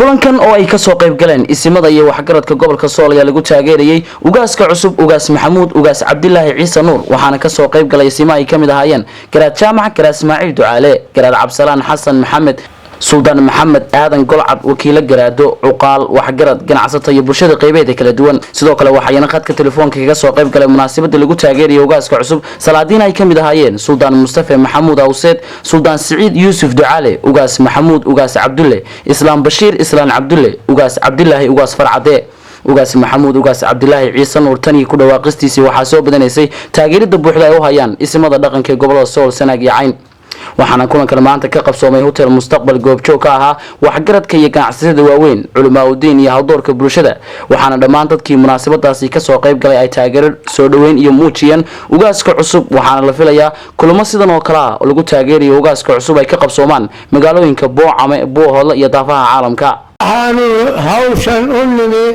Kulankan oo ay kasoo qayb galeen isimada iyo waxgaradka gobolka Sool ayaa lagu taageerayay ugaaska cusub, Ugaas Maxamuud Ugaas Cabdilaahi Ciise Nuur. Waxaana kasoo qayb galay isimo ay kamid ahaayeen Garaad Jaamac Garaad Ismaaciil Ducaale, Garaad Cabsalaan Xasan Maxamed, Suldaan Maxamed Aadan Golcad, wakiilo garaado, cuqaal, waxgarad, ganacsato iyo bulshada qeybeeda kala duwan. Sidoo kale waxayna khadka telefoonka kaga soo qayb galay munaasabada lagu taageerayo ugaaska cusub salaadiin ay kamid ahaayeen Suldaan Mustafe Maxamuud Awseed, Suldaan Siciid Yuusuf Ducaale, Ugaas Maxamuud Ugaas Cabdulle, Islaam Bashiir Islaan Cabdulle, Ugaas Cabdilaahi Ugaas Farcade. Ugaas Maxamuud Ugaas Cabdilaahi Ciise Nuur tanii ku dhawaaqistiisii waxaa soo badanaysay taageerida buuxda ay u hayaan isimada dhaqanka ee gobolada Sool, Sanaag iyo Cayn. Waxaana kulankan maanta ka qabsoomay Hotel Mustaqbal goobjoog ka ahaa waxgaradka iyo ganacsatada waaweyn, culimaa-udiin iyo hawdoorka bulshada. Waxaana dhammaan dadkii munaasabadaasi kasoo qayb galay ay taageero, soo dhoweyn iyo muujiyeen ugaaska cusub. Waxaana la filayaa kulamo sidan oo kale ah oo lagu taageerayo ugaaska cusub ay ka qabsoomaan magaalooyinka Boocame, Buuhoodle iyo daafaha caalamka. Waxaanu hawshan u nimi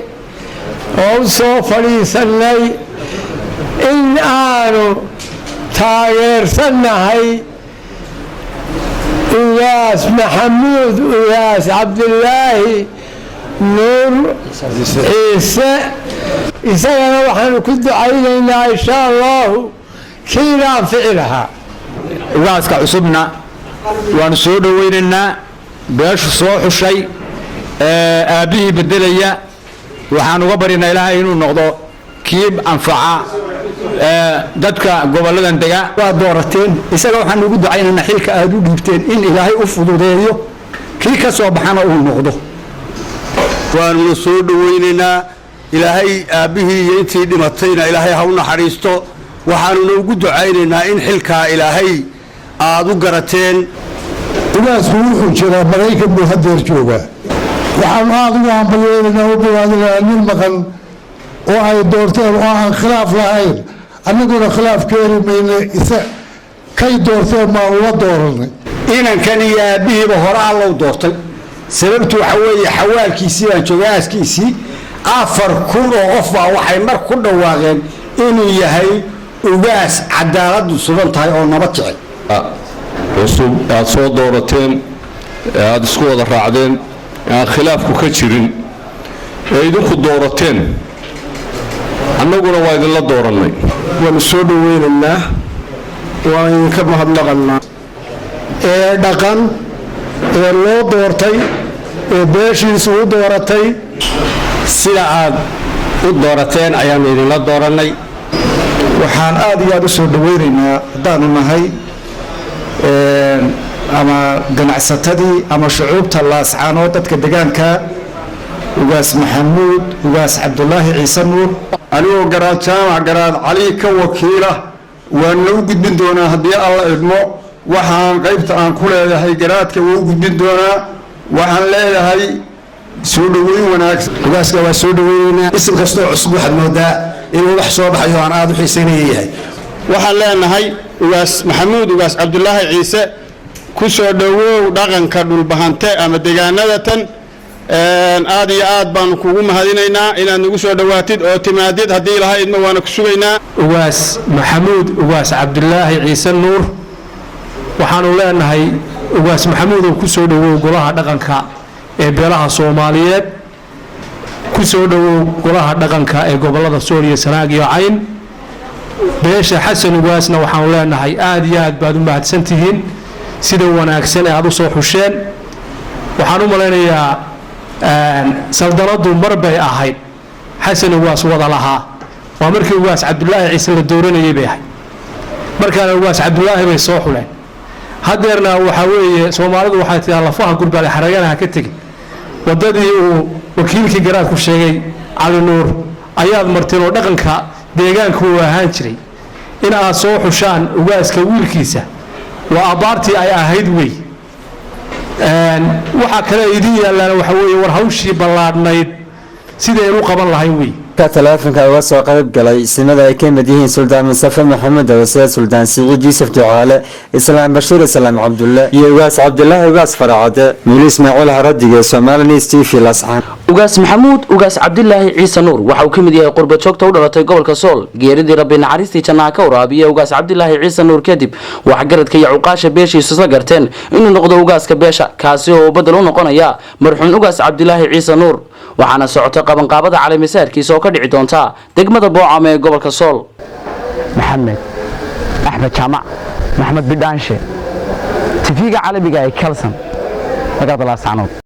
oo u soo fadhiisannay in aanu taageersannahay Ugaas Maxamuud Ugaas Cabdilaahi Nuur Ciise. Isagana waxaanu ku ducaynaynaa, insha Allahu, kiina anfici lahaa. Ugaaska cusubna waanu soo dhowaynaynaa. Beeshu soo xushay, aabbihii beddelaya, waxaan uga baryanaa Ilaahay inuu noqdo kii anfaca dadka gobolladan dega. Waa doorateen isaga. Waxaan ugu ducaynaynaa xilka aad u dhiibteen in Ilaahay u fududeeyo, kii ka soo baxana uu noqdo. Waanuna soo dhowaynaynaa. Ilaahay aabbihii iyo intii dhimatayna Ilaahay ha u naxariisto. Waxaanuna ugu ducaynaynaa in xilkaa Ilaahay aad u garateen. Ugaasku wuxuu jiraa Maraykan buu hadeer joogaa. Waxaanu aada ugu hambalyeynanaa, u bogaadinaa nin maqan oo ay doorteen oo aan khilaaf lahayn. Annaguna khilaaf keeni mayne, isa kay doorteen baan ula dooranay. Inankan iyo aabbihiiba hore Allow doortay. Sababtu waxa weeye, xawaalkiisii baan joogay, aaskiisii 4000 oo qof baa waxay mar ku dhawaaqeen inuu yahay ugaas cadaaladdu sugan tahay oo nabad jecel. Cusub aada soo doorateen, ee aada isku wada raacdeen, aan khilaafku ka jirin, ee idinku doorateen, annaguna waa idinla doorannay. Waanu soo dhoweynaynaa, waan idinka mahadnaqannaa. Ee dhaqan ee loo doortay, ee beeshiisu u dooratay. Sida aad u doorateen ayaannu idinla doorannay. Waxaan aad iyo aad u soo dhoweynaynaa, haddaanu nahay ama ganacsatadii ama shucuubta Laascaanood, dadka degaanka, Ugaas Maxamuud Ugaas Cabdulaahi Ciise Nuur. Anigoo Garaad Jaamac Garaad Cali ka wakiila, waana u gudbin doonaa haddii Alla idmo. Waxaan qaybta aan ku leeyahay garaadka waa u gudbin doonaa. Waxaan leeyahay soo dhoweyn wanaagsan. Ugaaska waa soo dhoweynaynaa. Isim kastoo cusub waxaad moodaa inuu wax soo baxayo aan aada u xiisaynaya yahay. Waxaan leenahay, Ugaas Maxamuud Ugaas Cabdulaahi Ciise, ku soo dhowow dhaqanka Dhulbahante ama deegaanada tan. Aad iyo aad baanu kugu mahadinaynaa inaad nagu soo dhowaatid oo timaadid. Haddii Ilahay idmo, waana ku sugaynaa. Ugaas Maxamuud Ugaas Cabdulaahi Ciise Nuur, waxaanu leenahay, Ugaas Maxamuudow, ku soo dhowow golaha dhaqanka ee beelaha Soomaaliyeed, ku soo dhowow golaha dhaqanka ee gobollada Sool iyo Sanaag iyo Cayn. Beesha Xasan Ugaasna waxaanu leenahay, aad iyo aad baad u mahadsantihiin sida wanaagsan ee aad u soo xusheen. Waxaan u malaynayaa saldanadu mar bay ahayd Xasan Ugaas wada lahaa. Waa markii Ugaas Cabdulaahi Ciise la dooranayay bay ahayd. Markaana Ugaas Cabdulaahi bay soo xuleen. Haddeerna waxaa weeye, Soomaalidu waxay tidaa, "Lafaha gurbaale xaragana ha ka tegin." Waddadii uu wakiilkii garaadku sheegay, Cali Nuur, ayaad marteen oo dhaqanka deegaanka uu ahaan jiray in aad soo xushaan ugaaska wiilkiisa. Waa abbaartii ay ahayd wey. Waxaa kale idin yaallaana waxaa weeye, war hawshii ballaadhnayd sidaynu u qaban lahayn wey. Ka taleefanka uga soo qayb galay isimada ay ka mid yihiin Suldaan Mustafe Maxamed Awseed, Suldaan Siciid Yuusuf Ducaale, Islaam Bashiir Islaam Cabdulle iyo Ugaas Cabdulaahi Ugaas Faracade. Muuli Ismaaciil Haradige, Somali News TV, Lascaan. Ugaas Maxamuud Ugaas Cabdilaahi Ciise Nuur waxa uu ka mid yahay qurba joogta u dhalatay gobolka Sool. Geeridii Rabbi naxariistii jannaha ka waraabiye Ugaas Cabdilaahi Ciise Nuur kadib, waxgaradka iyo cuqaasha beeshiisu isla garteen inuu noqdo ugaaska beesha, kaasi oo bedel u noqonaya marxuum Ugaas Cabdilaahi Ciise Nuur. Waxaana socota qabanqaabada caleemisaarkiisa oo ka dhici doonta degmada Boocame ee gobolka Sool. Maxamed Axmed Jaamac, Maxamed Bidhaanshe, TV-ga caalamiga ee Kalsan, magaalada Laascanood.